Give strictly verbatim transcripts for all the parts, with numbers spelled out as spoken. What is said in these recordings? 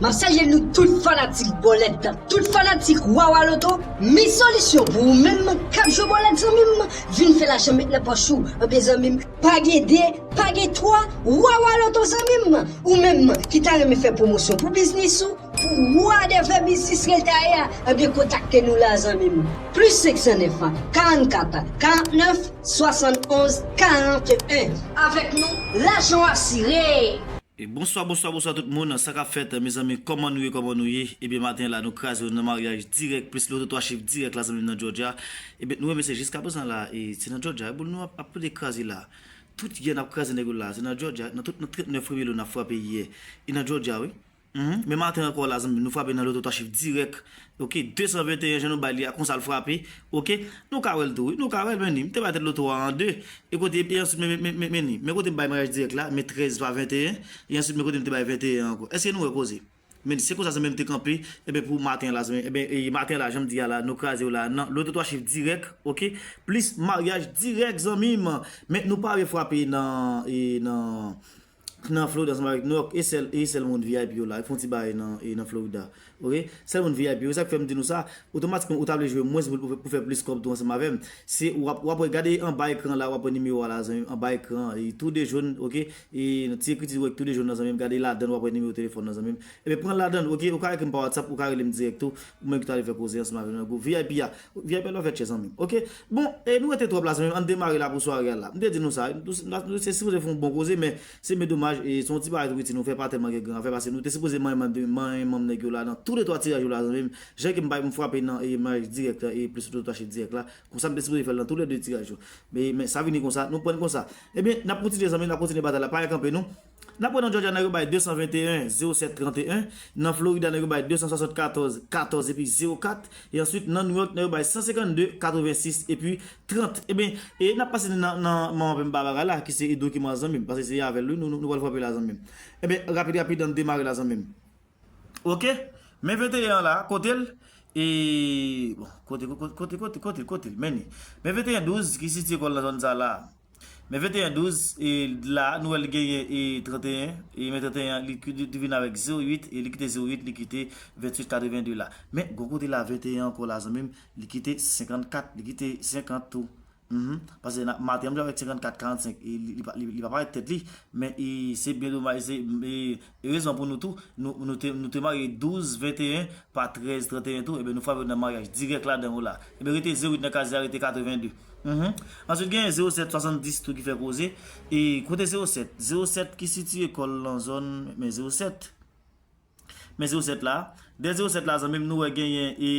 M ap salye nou tout fanatik bòlèt, tout fanatik Wawa Loto. Mi solisyon pou ou menm k ap jwe bòlèt, zanmi m. Vin fè lajan met nan pòch ou. Ebyen, zanmi m, pa gen de, pa gen twa, Wawa Loto, zanmi m. Ou menm ki ta renmen fè pwomosyon pou biznis ou, pou whatever biznis ke l ta ye a, ebyen, kontakte nou la, zanmi m. Plis senk san nèf, karannkat, karannèf, swasannonz, karanteyen. Avèk nou, lajan w asire. E bonswa, bonswa, bonswa tout moun. Sa k ap fèt, mezanmi? Kòman nou ye, kòman nou ye? Ebyen, maten la, nou kraze yo nan maryaj dirèk, plis loto twa chif dirèk la, zanmi m, nan Georgia. Ebyen, nou remèsye jiskaprezan la, e se nan Georgia, e boul nou ap, ap pote kraze la. Tout yè n ap kraze nèg yo la, se nan Georgia, nan tout, nan trannèf premye lo n ap frape yè. E nan Georgia, wi. Mhm. Men maten ankò la, zanmi m, nou frape nan loto twa chif dirèk. Ok, de san venteyen, jan nou bay li a, konsa l frape. Ok, nou ka wè l tou, wi, nou ka wè l, men ni, m te bay tèt loto a an de. E kote, e answit, men, men, men, men, men ni, men kote m bay maryaj dirèk la, men trèz pa venteyen, e answit, men kote m te bay venteyen ankò. Èske nou wè koze? Men ni, se konsa, zanmi m, te kanpe, ebyen, pou maten la, zanmi m, ebyen, e maten la, jan m di a la, nou kraze yo la, nan loto twa chif dirèk, ok, plis maryaj dirèk, zanmi m. Men nou pa vle frape nan, e nan, nan Florida ansanm avèk New York, e sèl, e sèl moun V I P yo la, ki fè yon ti bagay nan, e nan Florida. Ok? Sèl moun V I P yo, sa k fè m di nou sa, otomatikman, ou ta vle jwe mwens pou, pou, pou fè plis kòb tou ansanm avè m. Se, w ap, w ap wè, gade anba ekran la, w ap wè nimewo a la, zanmi m, anba ekran, e tou de jòn, ok? E nan ti ekriti w wè tou de jòn nan, zanmi m, gade ladan, w ap wè nimewo telefòn nan, zanmi m. Ebyen, pran ladan, ok? Ou ka ekri m pa WhatsApp, ou ka rele m dirèk tou, ou menm ki ta vle fè koze ansanm avè m nan gwoup V I P a. V I P a love chè, zanmi m. Ok? Bon, e nou rete twòp la, zanmi m. Ann demare la pou sware a la. M te di nou sa. Nou, nou, nou te sipoze fè yon bon koze, men se men domaj, e se yon ti bagay tou piti nou fè, pa tèlman gen gran afè, paske nou te sipoze manyen manm, manyen manm nèg yo la nan tou de twa tiraj yo la, zanmi m. Jan ke m bay pou m frape nan, e, maryaj dirèk la, e plis loto twa chif dirèk la. Konsa, m te sipoze fè l nan tou le de tiraj yo. Men, men sa vini konsa, nou pran l konsa. Ebyen, n ap kontinye, zanmi, n ap kontinye batay la. Pa gen kanpe, non. N ap wè nan Georgia, nèg yo bay de san venteyen, zewo sèt tranteyen. Nan Florida, nèg yo bay de san swasannkatòz, katòz epi zewo kat. E answit, nan New York, nèg yo bay san senkannde, katrevensis epi trant. Ebyen, e n ap pase nan, nan manman pèm bagay la, ki se, e, dokiman, zanmi m. Paske se avè l, wi, nou, nou, nou pral frape la, zanmi m. Ebyen, rapid, rapid, ann demare la, zanmi m. Ok? Men venteyen an la, kote l? E, bon, kote, kote, kote, kote, kote, kote l? Men ni. Men venteyen douz, ki sitiye kò l nan zòn sa la. Men venteyen douz, e la, nou wè l genyen, e tranteyen, e men tranteyen an, li, li, li vin avèk zewo uit, e li kite zewo uit, li kite venntuit katrevenn de la. Men, gwo kote la, venteyen ankò la, zanmi m, li kite senkannkat, li kite senkant tou. Mhm. Paske na, maten an, m jwe avèk senkannkat karannsenk, e li, li pa, li, li pa parèt tèt li, men e, se byen domaj, se, e, erezman pou nou tou, nou, nou te, nou te marye douz venteyen pa trèz tranteyen tou, ebyen, nou frape nan maryaj dirèk ladan yo la. Ebyen, rete zewo uit nan kazye a, rete katrevenn de. Mhm. Answit, genyen zewo sèt swasanndis tou ki fè koze. E kote zewo sèt? Zewo sèt ki sitiye kò l nan zòn, men zewo sèt. Men zewo sèt la. Dèyè zewo sèt la, zanmi m, nou wè genyen, e,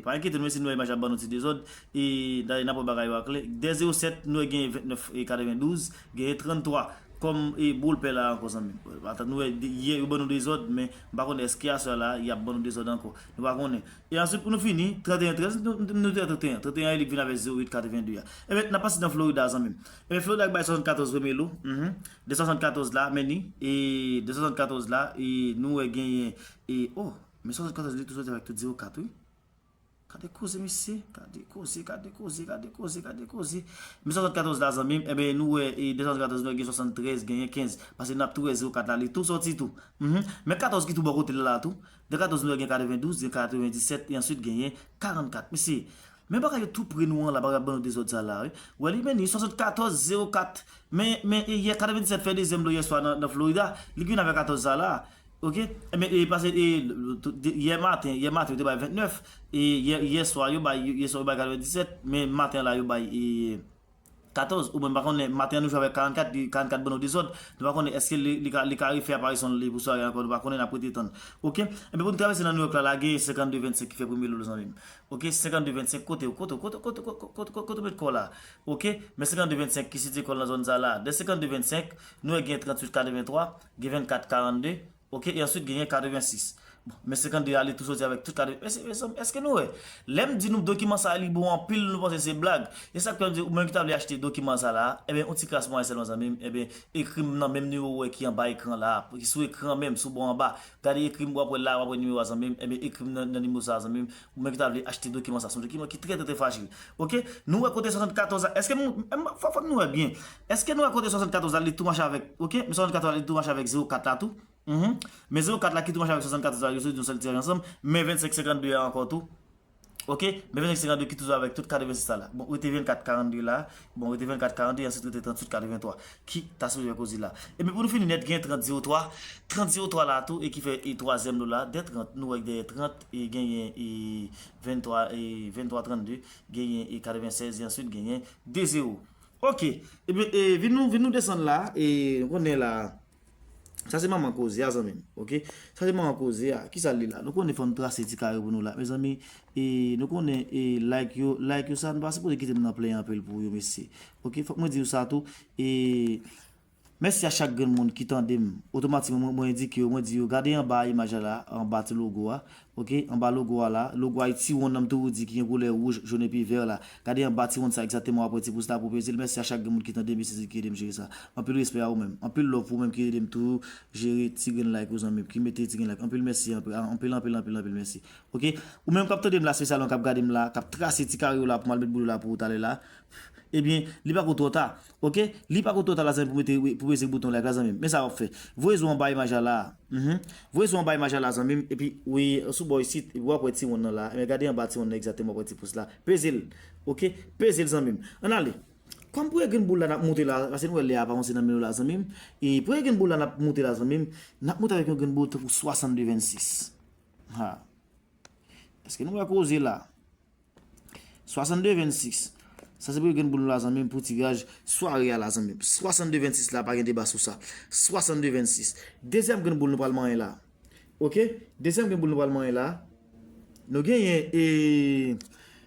pa enkyete nou, si nou wè imaj la ban nou ti dezòd, e, dayè, n ap wè bagay yo aklè. Dèyè zewo sèt, nou wè genyen vennèf e katrevendouz, genyen tranntwa. Kòm, e, boul pè la ankò, zanmi m. Atan, nou wè, de, yè, yo ban nou dezòd, men m pa konnen èske aswè la, y ap ban nou dezòd ankò. Nou pa konnen. E answit, pou nou fini, tranteyen trèz, nou, nou, nou te tranteyen. Tranteyen an, e li k vin avèk zewo uit katrevenn de a. Ebyen, n ap pase nan Florida, zanmi m. Ebyen, Florida k bay swasannkatòz premye lo. Mhm. De swasannkatòz la, men ni, e de swasannkatòz la, e nou wè genyen, e, oh, men swasannkatòz li tou soti avèk tout zewo kat, wi. Gade koze, mesye, gade koze, gade koze, gade koze, gade koze. Men swasannkatòz la, zanmi m, ebyen, nou wè, e de swasannkatòz, nou wè gen swasanntrèz, genyen kenz. Paske n ap tou wè zewo kat la, li tou soti tou. Mhm. Men katòz ki tou bò kote l la tou. De katòz, nou wè gen katrevendouz, gen katrevendisèt, e answit genyen karannkat. Mesye, men bagay yo tou pre nou an la, bagay ap ban nou dezòd sa la, wi. Wè li, men ni swasannkatòz zewo kat. Men, men, e, yè katrevendisèt fè dezyèm lo yè swa nan, nan Florida. Li k vin avèk katòz sa la. Ok? Ebyen, e, pase, e, tout, de, yè maten, yè maten, yo te bay ventnèf. E, yè, yè swa, yo bay, yè swa, yo bay katrevendisèt. Men maten la, yo bay, e, katòz. Ou mwen, m pa konnen, maten an, nou jwe avèk karannkat, li, karannkat ban nou dezòd. Nou pa konnen, èske li, li ka, li ka refè aparisyon li pou sware ankò, nou pa konnen, n ap rete tann. Ok? Ebyen, pou nou travèse nan New York la, la, gen senkannde vennsenk ki fè premye lo, zanmi m. Ok, senkannde vennsenk, kote, kote, kote w met kò w la? Ok, men senkannde vennsenk ki sitiye kò l nan zòn sa la. De senkannde vennsenk, nou wè gen tranntuit katreventwa, gen vennkat karannde, ok, e answit genyen katrevensis. Bon, men senkannde a, li tou soti avèk tout katreven, mesye, mezanmi, èske nou wè? Lè m di nou dokiman sa a, li bon anpil, nou panse se blag. E sa k fè m di, ou menm ki ta vle achte dokiman sa la, ebyen, yon ti kras mwayen sèlman, zanmi m, ebyen, ekri m nan menm nimewo w wè ki anba ekran la, ki sou ekran menm, sou bò anba. Gade, ekri m, w ap wè la, w ap wè nimewo a, zanmi m. Ebyen, ekri m nan, nan nimewo sa a, zanmi m. Ou menm ki ta vle achte dokiman sa, se yon dokiman ki trè, trè, trè frajil. Ok? Nou wè kote swasannkatòz la. Èske m, m, fò, fòk nou wè byen. Èske nou wè kote swasannkatòz la, li tou mache avèk, ok? Men swasannkatòz la, li tou mache avèk zewo kat la tou. Mhm. Men zewo kat la ki tou mache avèk swasannkat, sa yo sou yon sèl tiraj ansanm, men vennsenk senkannde a ankò tou. Ok, men vennsenk senkannde ki toujou avèk tout katrevensis la la. Bon, rete vennkat karannde la. Bon, rete vennkat karannde, answit rete tranntuit katreventwa. Ki ta sipoze fè koze la. Epi pou nou fini nèt, gen trant zewo twa. Trant zewo twa la tou, e ki fè e twazyèm nou la. Dèyè trant, nou wè dèyè trant, e genyen e venntwa, e venntwa trannde, genyen e katrevensèz, e answit genyen de zewo. Ok, ebyen, e, vin nou, vin nou desann la, e nou konnen la, sa se manman koze a, zanmi m, ok? Sa se manman koze a, kisa l ye la? Nou konnen fò n trase ti kare pou nou la, mezanmi, e nou konnen, e like yo, like yo sa, nou pa sipoze kite m nan plenyen anpil pou yo, mesye. Ok, fòk mwen di yo sa tou, e mèsi a chak grenn moun ki tande m, otomatikman mwen, mwen endike yo, mwen di yo, gade anba imaj la la, anba ti logo a, ok, anba logo a la, logo a ti wonn nan m toujou di ki gen koulè wouj, jòn epi vè la. Gade anba ti wonn sa egzakteman w ap wè ti pous la pou peze l. Mèsi a chak grenn moun ki tande m e sezi ki ede m jere sa. Anpil respè a ou menm. Anpil love pou ou menm ki ede m toujou jere ti grenn like ou zanmi m, ki mete ti grenn like. Anpil mèsi, anpil, anpil, anpil, anpil, anpil mèsi. Ok? Ou menm k ap tande m la, espesyalman k ap gade m la, k ap trase ti kare w la pou m al met boul la pou ou talè la. Ebyen, li pako twò ta. Ok? Li pako twò ta la zanmi pou mete, pou peze bouton like la zanmi m. Men sa w ap fè. Voye zo anba imaj la la. Mhm. Voye zo anba imaj la la zanmi m. Epi, wi, sou bò isit, epi w ap wè ti wonn nan la. Ebyen, gade anba ti wonn nan egzakteman w ap wè ti pous la. Peze l. Ok? Peze l zanmi m. Ann ale. Kòm premye grenn boul la n ap moute la, paske nou wè lè a pa avanse nan men nou la zanmi m. E premye grenn boul la n ap moute la zanmi m. N ap moute avèk yon grenn boul tankou swasannde vennsis. Ha. Èske nou wè koze la? Swasannde vennsis. Sa se pou grenn boul nou la zanmi m pou tiraj sware a la zanmi m. Swasannde vennsis la pa gen deba sou sa. Swasannde vennsis. Dezyèm grenn boul nou pral manyen la. Ok? Dezyèm grenn boul nou pral manyen la. Nou genyen e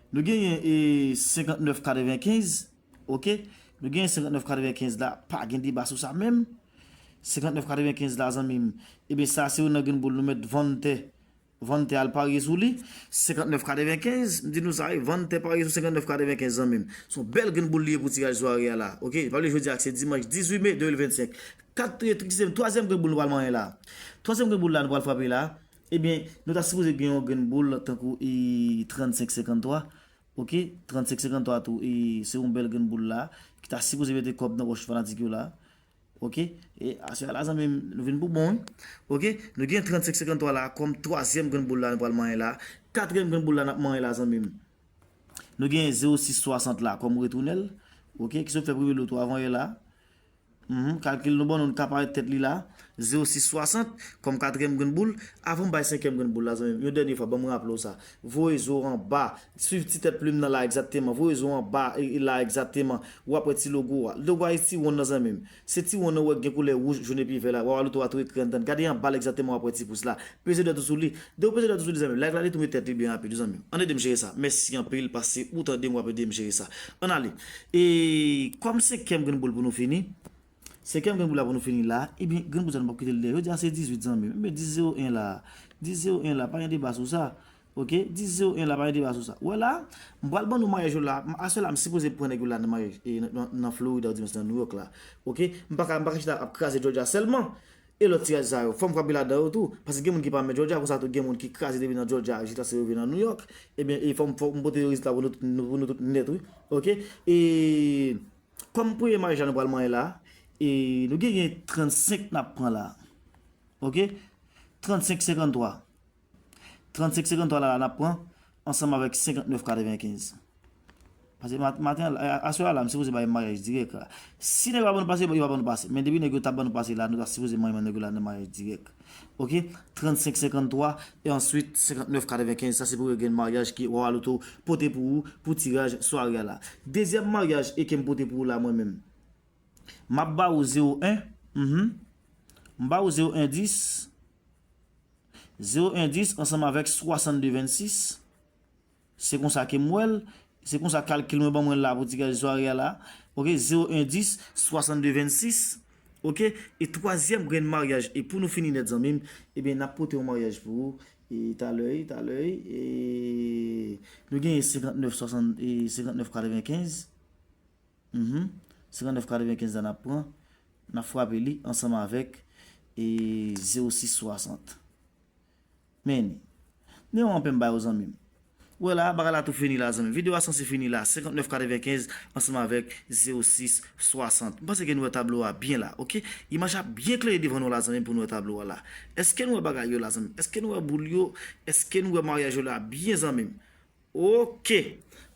nou genyen e senkantnèf katrevenkenz. Ok? Nou genyen senkantnèf katrevenkenz la, pa gen deba sou sa menm. Senkantnèf katrevenkenz la zanmi m. Ebyen sa se youn nan grenn boul nou mèt vann tè. Vann tè al parye sou li, senkantnèf katrevenkenz, m di nou sa wi, vann tè parye sou senkantnèf katrevenkenz zanmi m. Se yon bèl grenn boul li ye pou tiraj sware a la. Ok, pa bliye jodi a se dimanch dizuit me de mil vennsenk. Kat, e, twazyèm grenn boul nou pral manyen la. Twazyèm grenn boul la nou pral frape la. Ebyen, nou ta sipoze gen yon grenn boul tankou e trannsenk senkanntwa. Ok, trannsenk senkanntwa tou, e se yon bèl grenn boul la ki ta sipoze mete kòb nan pòch fanatik yo la. Ok? E aswè a la zanmi m, nou vin pou bon wi. Ok? Nou gen trannsenk senkanntwa la kòm twazyèm grenn boul la nou pral manyen la. Katriyèm grenn boul la n ap manyen la zanmi m. Nou gen zewo sis swasant la kòm retounèl. Ok? Ki sot fè premye loto avan yè la. Mhm. Kalkil nou ban nou, nou ka parèt tèt li la. Zewo sis swasant kòm katriyèm grenn boul. Avan m bay senkyèm grenn boul la zanmi m, yon dènye fwa ban m raple w sa. Voye zo anba. Swiv ti tèt plim nan la egzakteman. Voye zo anba e, e la egzakteman. W ap wè ti logo a. Logo a e ti wonn nan zanmi m. Se ti wonn nan w wè k gen koulè wouj, jòn epi vè la. W a wè loto a tou ekri anndan l. Gade anba l egzakteman w ap wè ti pous la. Peze dwèt ou sou li. Depi w peze dwèt ou sou li zanmi m. Like la li tou met tèt li byen rapid wi zanmi m. Ann ede m jere sa. Mèsi anpil paske ou tande m w ap ede m jere sa. Ann ale. E kòm senkyèm grenn boul pou nou fini. Senkyèm grenn boul la pou nou fini la. Ebyen, grenn boul sa nou p ap kite l dèyè. Jodi a se dizuit zanmi m. Ebyen, dis zewo en la. Dis zewo en la. Pa gen deba sou sa. Ok? Dis zewo en la, pa gen deba sou sa. Ou wè la, m pral ban nou maryaj yo la. M, aswè la, m sipoze pran nèg yo la nan maryaj, e, nan, nan, nan Florida, oudimens nan New York la. Ok? M pa ka, m pa ka chita ap kraze Georgia sèlman. E lòt tiraj sa yo, fò m frape ladan yo tou. Paske gen moun ki pa renmen Georgia, konsa tou gen moun ki kraze depi nan Georgia, jiskaske yo rive nan New York. Ebyen, e fò m, fò m pote yo rezilta pou nou, nou, pou nou tout nèt, wi. Ok? E kòm premye maryaj la nou pral manyen la, e nou genyen trannsenk n ap pran la. Ok? Trannsenk senkanntwa. Trannsenk senkanntwa la, la n ap pran ansanm avèk senkantnèf katrevenkenz. Paske mat-, maten an, a-, aswè a la, m sipoze bay maryaj dirèk la. Si nèg yo pa ban nou pase, yo pa ban nou pase. Men depi nèg yo t ap ban nou pase la, nou ta sipoze manyen nèg yo la nan maryaj dirèk. Ok? Trannsenk senkanntwa e answit senkantnèf katrevenkenz. Sa se premye grenn maryaj ke Wawa Loto pote pou ou, pou tiraj sware a la. Dezyèm maryaj e ke m pote pou ou la mwen menm. M ap ba ou zewo en. Mhm. M ba ou zewo en dis. Zewo en dis ansanm avèk swasannde vennsis. Se konsa ke m wè l. Se konsa kalkil mwen ban mwen la pou tiraj sware a la. Ok, zewo en dis, swasannde vennsis. Ok, e twazyèm grenn maryaj, e pou nou fini nèt zanmi m, ebyen, n ap pote yon maryaj pou ou. E talè, talè, e nou genyen senkantnèf swasant, e senkantnèf katrevenkenz. Mhm. Senkantnèf katrevenkenz la n ap pran. N ap frape li ansanm avèk, e zewo sis swasant. Men, men yon anpè m ba yo zanmi m. Ou wè la, bagay la tou fini la, zanmi. Videyo a sanse fini la, senkantnèf katrevenkenz ansanm avèk zewo sis swasant. M panse ke nou wè tablo a byen la, oke? Imaj la byen klere devan nou la, zanmi, pou nou wè tablo a la. Èske nou wè bagay yo la, zanmi? Èske nou wè boul yo? Èske nou wè maryaj yo la byen, zanmi m? Oke.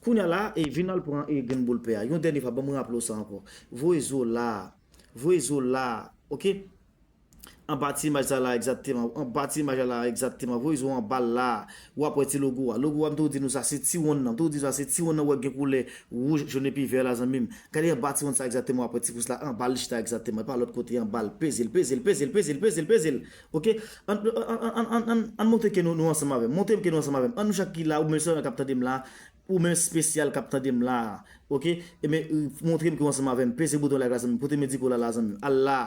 Kounye a la, e vin al pran e grenn boul pè a. Yon dènye fwa, ban mwen raple w sa ankò. Voye zo la. Voye zo la. Oke? Anba ti imaj sa la egzakteman. Anba ti imaj la egzakteman. Voye zo anba l la. W ap wè ti logo a. Logo a, m toujou di nou sa, se ti wonn nan. M toujou di sa, se ti wonn nan w wè gen koulè wouj, jòn epi vè la, zanmi m. Gade anba ti wonn sa egzakteman, w ap wè ti kous la anba l chita egzakteman. E pa lòt kote, anba l. Peze l, peze l, peze l, peze l, peze l, peze l. Oke? Ann, ann, ann, ann, ann, ann, ann montre ke nou, nou ansanm avè m. Montre m ke nou ansanm avè m. Ann nou chak ki la, ou menm sèlman k ap tande m la, ou menm espesyal k ap tande m la. Oke? Ebyen, montre m ke w ansanm avè m. Peze bouton like la, zanmi m. Kote mediko la, la, zanmi m. Al la.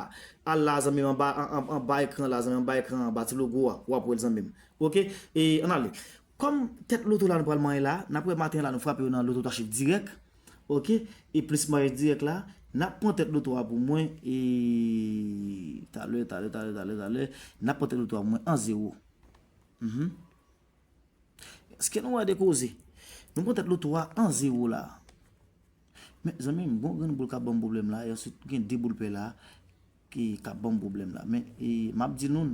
Al la, zanmi m, anba, an, an, anba ekran la, zanmi m. Anba ekran, anba ti logo a. W ap wè l, zanmi m. Oke? E, ann ale. Kòm tèt loto la nou pral manyen la, n ap wè maten la nou frape yo nan loto twa chif dirèk. Oke? E plis maryaj dirèk la, n ap pran tèt loto a pou mwen. E talè, talè, talè, talè, talè. N ap pran tèt loto a pou mwen an zewo. Mhm. Èske nou wè de koze? Nou pran tèt loto a an zewo la. Men, zanmi m, gon grenn boul k ap ban m pwoblèm la, e answit gen de boul pè la ki, k ap ban m pwoblèm la. Men, e, m ap di nou,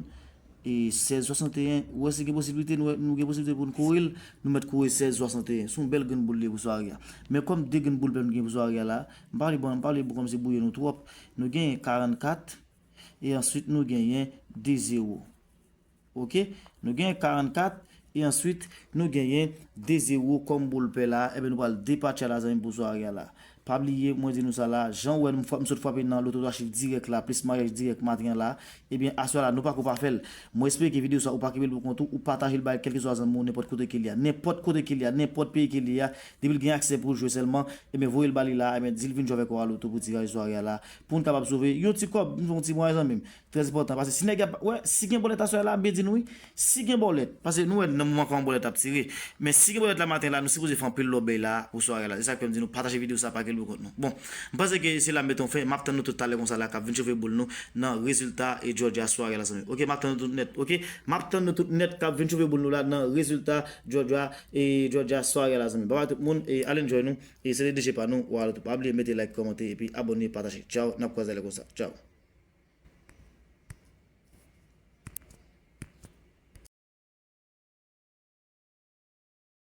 e, sèz swasanteyen, ou wè si gen posiblite, nou, nou gen posiblite pou n kore l, nou mèt kore sèz swasanteyen. Se yon bèl grenn boul li ye pou sware a. Men kòm de grenn boul pè nou gen pou sware a la, m pa vle ban, m pa vle kòmsi bwouye nou twòp. Nou genyen karannkat, e answit nou genyen de zewo. Oke? Nou genyen karannkat, e answit, nou genyen de zewo kòm boul pè la. Ebyen, nou pral depatche a la, zanmi m, pou sware a la. Pa bliye, mwen di nou sa la, jan w wè m, m sot frape nan loto twa chif dirèk la, plis maryaj dirèk maten an la, ebyen, aswè a la, nou pako pa fè l. Mwen espere ke videyo sa, ou pa kenbe l pou kont ou, ou pataje l bay kèlkeswa zanmi w, nenpòt kote ke li a. Nenpòt kote ke li a, nenpòt peyi ke li a, depi l gen aksè pou l jwe sèlman, ebyen, voye l ba li la, ebyen, di l vin jwe avèk ou a loto pou tiraj sware a la, pou n kapab sove yon ti kòb, m fè yon ti mwayen, zanmi m. Trè enpòtan, paske si nèg ap, wè, si gen bòlèt aswè la, m byen di nou wi, si gen bòlèt, paske nou wè nan moman kòman bòlèt ap tire, men si gen bòlèt la maten la, nou sipoze fè anpil lòbèy la pou sware la. Se sa k fè m di nou pataje videyo sa, pa kenbe l pou kont nou. Bon, m panse ke se la m mete yon fen, m ap tann nou tout talè konsa la, k ap vin chofe boul nou nan rezilta e Georgia sware la, zanmi. Oke, m ap tann nou tout nèt, oke? M ap tann nou tout nèt k ap vin chofe boul nou la nan rezilta Georgia e Georgia sware la, zanmi. Babay tout moun, e al enjoy nou, e se te D J pa nou, w a loto. Pa bliye mete like, kòmante, epi abòne, pataje. Tchaw, n ap kwaze alè konsa. Tchaw.